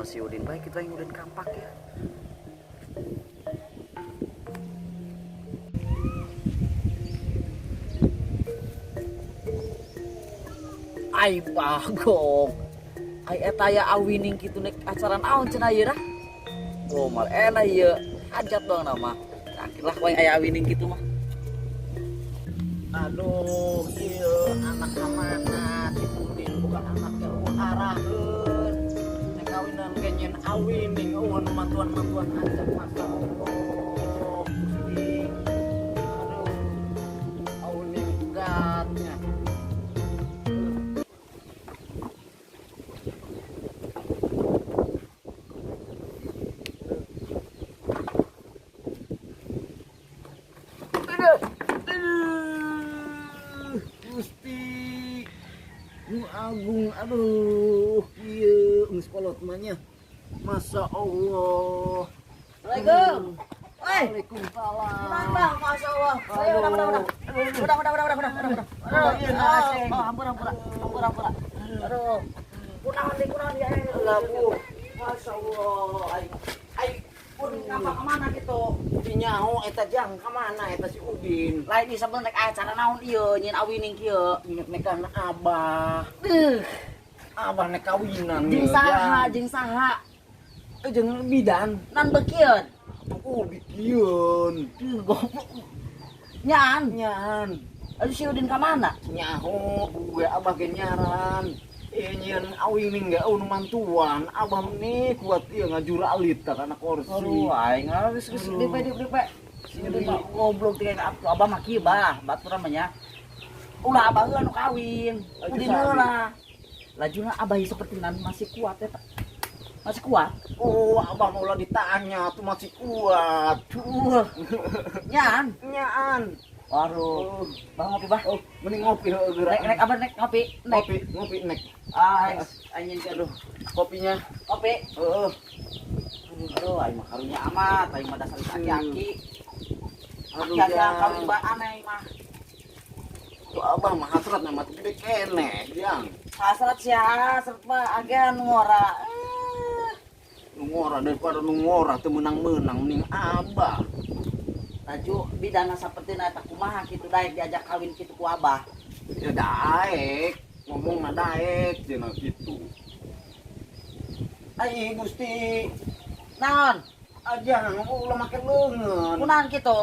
Si Udin baik kita yang Udin kampak ya. Ai bagong. Ai eta ya awining kitu nek acara naon cenah ieu dah. Oh, mal enak ieu. Hajat doang nama. Akhirlah wae aya awining kitu mah. Aduh, ieu anak kamana si Udin bukan anaknya eueuh araheun. Nek kawinan ge nyen awining eueuh nu mantuan-mantuan aja masa Allah. Gusti. Aduh. Awining beratnya. Aduh. Aduh. Gusti. Nu agung aduh ieu geus kolot mah nya. Masya Allah. Assalamualaikum. Woi. Waalaikumsalam. Mantap, Masya Allah. Ayo, udah, udah, udah. Udah, udah, udah, udah, udah, udah. Aduh, Iya, oh, oh, ampun, ampun, ampun, ampun. Aduh. Kunaon deui, kunaon deui, ayo. Lah, Bu. Masya Allah. Ai, ai, pun ngapa kemana gitu? Nyaho eta jang ka mana eta si Udin? Lain ieu sabenerna nek acara naon ieu nyin awining kieu. Inget nekahna abah. Duh, Abah nek kawinan. jeung saha, jeung saha? Jeung bidan. Nan bekieun. Oh, bikieun. Duh, goblok. Nyaan. Nyaan. Aduh si Udin ka mana? Nyaho gue abah ge nyaran. Ieu nyieun awining ge eueuh nu mantuan. Abah meni kuat ieu ngajuralit tah kana kursi. Aduh, aing geus geus Aduh. dipe dipe dipe. Si Udin mah goblok teh ka abah mah kieu bah, baturan mah nya. Ulah abah heula nu kawin. Laju Udin sari. heula. Lajuna abah ieu seperti nan masih kuat eta. Masih kuat. Oh, abah mah ulah ditanya tuh masih kuat. Duh. Nyaan. Nyaan. Waduh. Oh, Bah ngopi bah. oh, mending ngopi heueuh geura. Nek nek abah nek ngopi. Nek. Ngopi, ngopi nek. Ah, anjing Aduh, kopinya. kopi. Heeh. Aduh, aing mah karunya amat, aing mah dasar aki-aki. Aduh, Aki-aki Jang. kawin ba aneh mah. Tuh abah mah hasrat mah gede keneh, Jang. Hasrat sih hasrat mah agean ngora. Nu ngora daripada nu ngora teu meunang-meunang mending abah. Laju bidana sapertina eta kumaha kitu daek diajak kawin kitu ku abah. Ya daek, ngomong mah daek cenah kitu. Ai Gusti, Naon? aja ulah make leungeun. Kunaon kitu?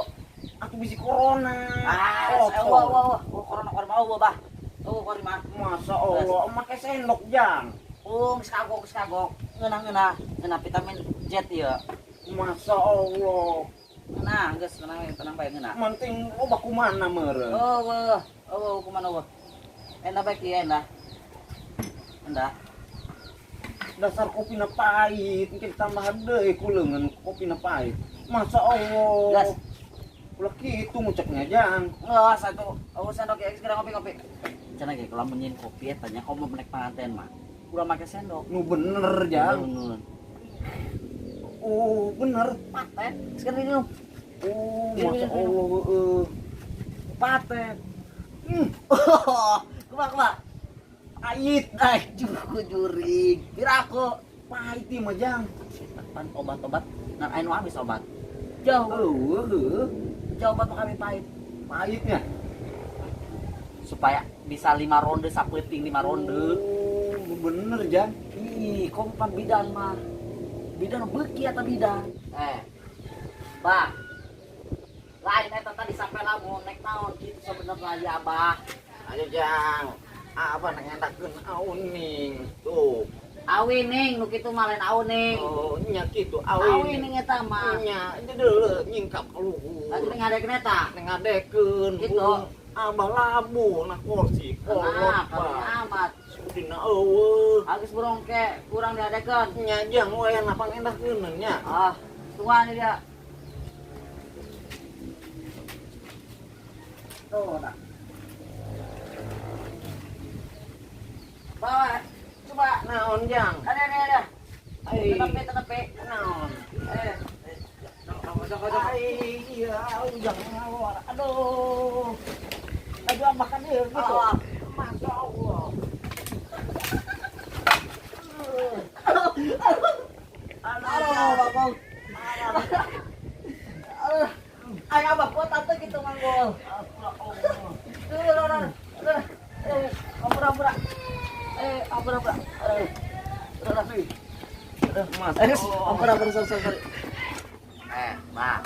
Aku bisi corona. Ah, Kotor. wah wah wah, oh, corona corona oh bah. Oh, corona mah. Masa Allah, make sendok jang. Oh, geus kagok, geus kagok. Ngeunah-ngeunah, ngeunah vitamin Z ieu. Masa Allah. Ngeunah, geus tenang tenang bae ngeunah. Penting loba kumana meureun. Oh, wah, oh, kumana wah. Enak bae kieu endah. Endah. Dasar kopina pahit, mungkin tambah deui ku leungeun kopina pahit. Masa Allah. Gas. Ulah kitu nguceknya jang. Nggak, satu. Oh, sendok ya, sekarang ngopi-ngopi. Cenah ge kalau menyin kopi ya, tanya kau mau menek panganten mah. Udah make sendok. Nu bener jang. Bener. Oh, bener. Paten. Sekarang ini minum. Oh, Minum, masa minum, minum. Allah heeh. Paten. Hmm, Kumaha kumaha? pahit. Ay, juring. Piraku. Pahit ieu mah jang. Pan obat-obat ngan aya nu habis obat. Jauh, Heueuh, heueuh. jauh obat mah kami pahit. Pahitnya. Supaya bisa 5 ronde sapeuting 5 ronde. Oh, bener jang. Ih, kompan bidan mah. Bidan beuki eta bidan. Eh. Bah. Lain eta tadi sampai lamun nek naon kitu sebenarnya ya Abah. Ayo jang. Abah nek ngendakeun auning. Tuh. Awining nu kitu mah lain auning. Oh, nya kitu awining. Awining eta mah. Nya, deuleu nyingkap ka luhur. Lagi ngadekeun eta. Nek ngadekeun. Gitu. Abah labuh na kursi kolot Nah, bah. amat. Dina eueuh. Agus burongke kurang diadekeun. Nya jang we napang endahkeun nya. Ah, tungguan ini dia. Tuh, nah. Bawa, coba. Naon jang? Ada, ada, ada. Ai. Tenepe, tenepe. Naon? Eh, jok. Ai, iya, ujang ngawar. Aduh. Aduh, makan ieu gitu. Ah. Masya Allah. Dukul. Ampura. Ampura. Mas. Ampura, sorry. Bah.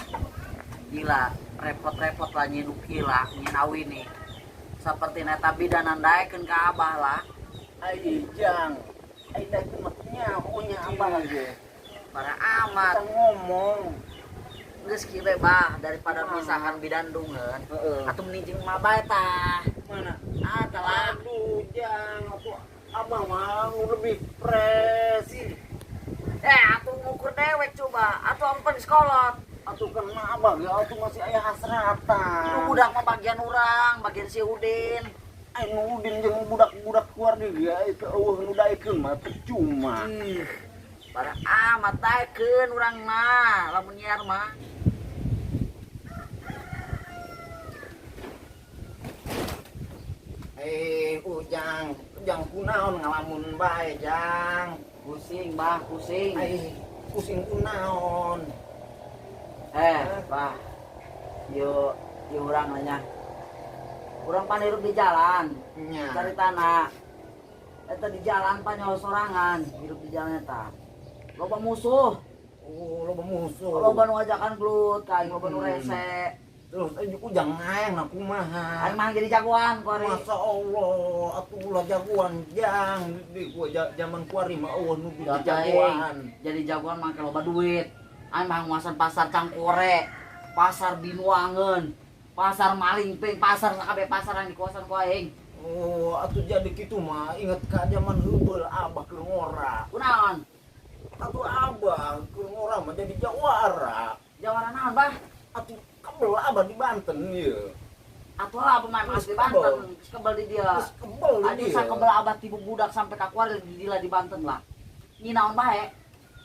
Gila, repot-repot lah nyiduk gila, nyinawi nih. Seperti neta bidanan daekeun ka abah lah. Ai jang. Ai daekeun mah nyaho nya abah lagi. Para amat kita ngomong. Geus kieu we bah daripada misahan bidandungeun. Heeh. Atuh mending jeung mah bae tah. Mana? Ah, telah. Aduh, jang, atuh abah mah lebih fresh. Atuh ngukur dewek coba. Atuh ampun sekolot. Atuh kan mah abah ge atuh masih aya hasratan. Lu budak mah bagian urang, bagian si Udin. Ai nu Udin jeung budak-budak keluar di ge itu eueuh nu daekeun mah percuma. Para amat daekeun urang mah, lamun nyiar mah. Ujang, ujang kunaon ngalamun bae, Jang. Pusing, bah, pusing. Pusing kunaon. Bah. Yo, yo urang nanya. Urang pan hirup di jalan. Nya. Cari tanah. Eta di jalan pan nyawa sorangan, hirup di jalan eta. Loba musuh. Oh, loba musuh. Loba nu ngajakan gelut, ka aing loba nu rese. Terus ujang hayang na kumaha. Aing mah jadi jagoan kuari. Masa Allah, atuh ulah jagoan jang. Di gua zaman kuari mah eueuh nu jadi jagoan. Jadi jagoan mah loba duit. Aing mah nguasan pasar Cangkore, pasar Binuangeun, pasar Malingping, pasar sakabeh pasar yang dikuasan ku aing. Oh, atuh jadi kitu mah inget ka zaman heubeul abah keur ngora. Kunaon? Atuh abah keur ngora mah jadi jawara. Jawara naon, Bah? Atuh kebel abah di Banten ieu. Atuh lah abah mah di Banten, geus kebel di dia. Geus kebel di dia. Aduh sakebel abah tibu budak sampai ka kuari di dia di Banten lah. Nyinaon bae?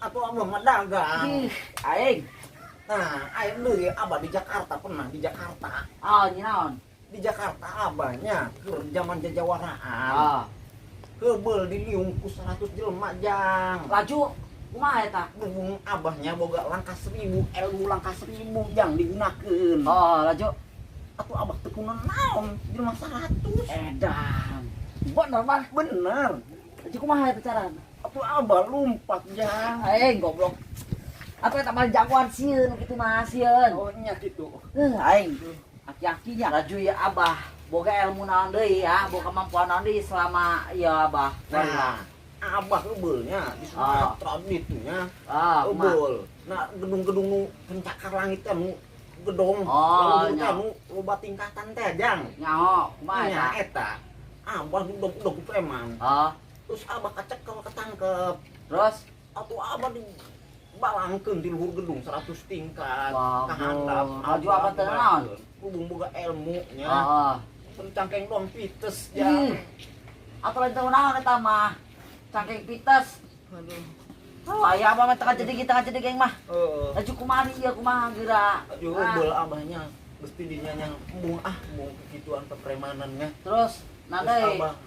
Atuh abah mah dagang. Ih, aing. Nah, aing deui abah di Jakarta pernah di Jakarta. Oh, nyinaon? Di Jakarta abahnya keur zaman jajawaraan. Ah. Kebel diliung ku 100 jelema jang. Laju kumaha eta? Berhubung abahnya boga langkah 1000, ilmu langkah 1000 jang digunakeun. Oh, laju. Atuh abah teu kunaon naon jelema 100. Edan. Bener, Bang. Bener. Laju kumaha eta carana? Atuh abah lumpat jang. Goblok. Atuh eta mah jagoan sieun kitu mah sieun. Oh, nya kitu. Aing aki-akinya laju ya abah. Boga ilmu naon deui ya, boga kemampuan naon deui selama ya abah. Nah, abah heubeulnya di Sumatera ditunya. Heubeul. Nah, gedung-gedung nu pencakar langit teh nu gedong. Oh, nya nu loba tingkatan teh jang. Nyaho, kumaha eta? Eta. Abah duduk ku preman. Terus abah kacekel ketangkep. Terus atuh abah dibalangkeun di luhur gedung 100 tingkat. Ka handap. Laju abah teh naon? Hubung boga ilmu nya. Heeh. Cangkeng doang pites jang. Atuh lain teh naon eta mah? Cangkeng pites. Aduh. Oh, aya abah mah tengah jadi kita jadi geng mah. Heeh. Laju kumari ya kumaha geura. Laju heubeul abahnya geus ti dinya nya embung ah embung kikituan pepremanannya. Terus nadai abah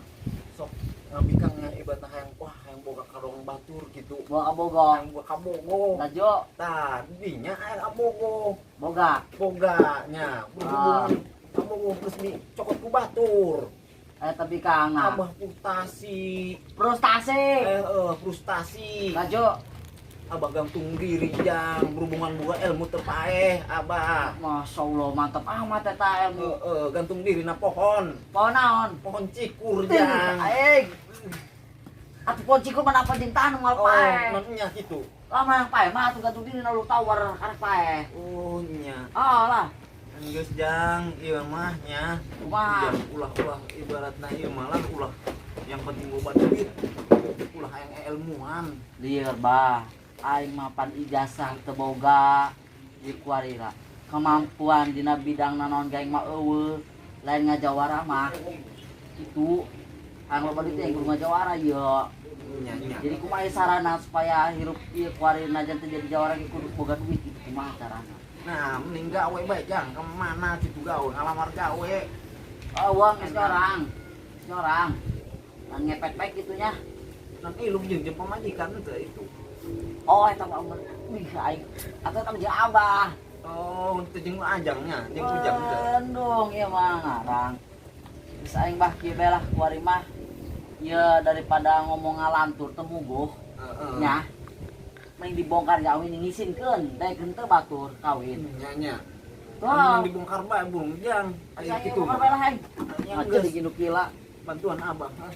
sok ngabikangnya ibaratna hayang wah hayang boga kadong batur gitu. Boga kabogo. Hayang boga kabogo. Laju. Tah dinya hayang kabogo. Boga. Boga nya berhubungan kabogo geus dicokot ku batur. Tapi kang abah frustasi. Frustasi. Frustasi. Laju. Abah gantung diri jang berhubungan boga ilmu teu paeh abah. Masya Allah mantap amat eta ilmu. Gantung diri na pohon. Pohon naon? Pohon cikur jang. Aing. Atuh pohon cikur mah napa jeung tanah moal paeh. Oh, nya kitu. Lah mah yang paeh mah atuh gantung diri na lu tawar karek paeh. Oh nya. Oh lah. Geus jang ieu mah nya. Kumaha? Ulah-ulah ibaratna ieu malah ulah yang penting loba duit. Ulah hayang ilmuan. Lieur bah. Aing mapan ijazah teu boga di kuarira. Kemampuan dina bidang nanaon gaeng mah eueuh, lain ngajawara mah. Itu hayang loba duit yang kudu ngajawara ieu. Jadi kumaha sarana supaya hirup ieu kuarina jangan teu jadi jawara ge kudu boga duit gitu kumaha carana. Nah, mending gawe bae jang kemana gitu gawe ngalamar gawe. Oh, uang geus orang. Geus orang. Lan ngepet bae kitu nya. Nan ilu jeung jeung pamajikan teh itu. Oh, eta mah umur. Wih, aing. Atuh eta mah jeung abah. Oh, teu jeung ajangnya, jeung ujang teu. Bandung ieu mah ngarang. Geus aing bah kieu bae lah kuari mah. Ya daripada ngomong ngalantur teu muguh Heeh. nya. Mending dibongkar ya awi ngisinkeun, daekeun teu batur kawin. Nya nya. Tuh. Mending dibongkar bae burung jang. Aya Saya kitu bongkar mah. bae lah aing. Nya Aja geus di ginu kila. Bantuan abah. Ha.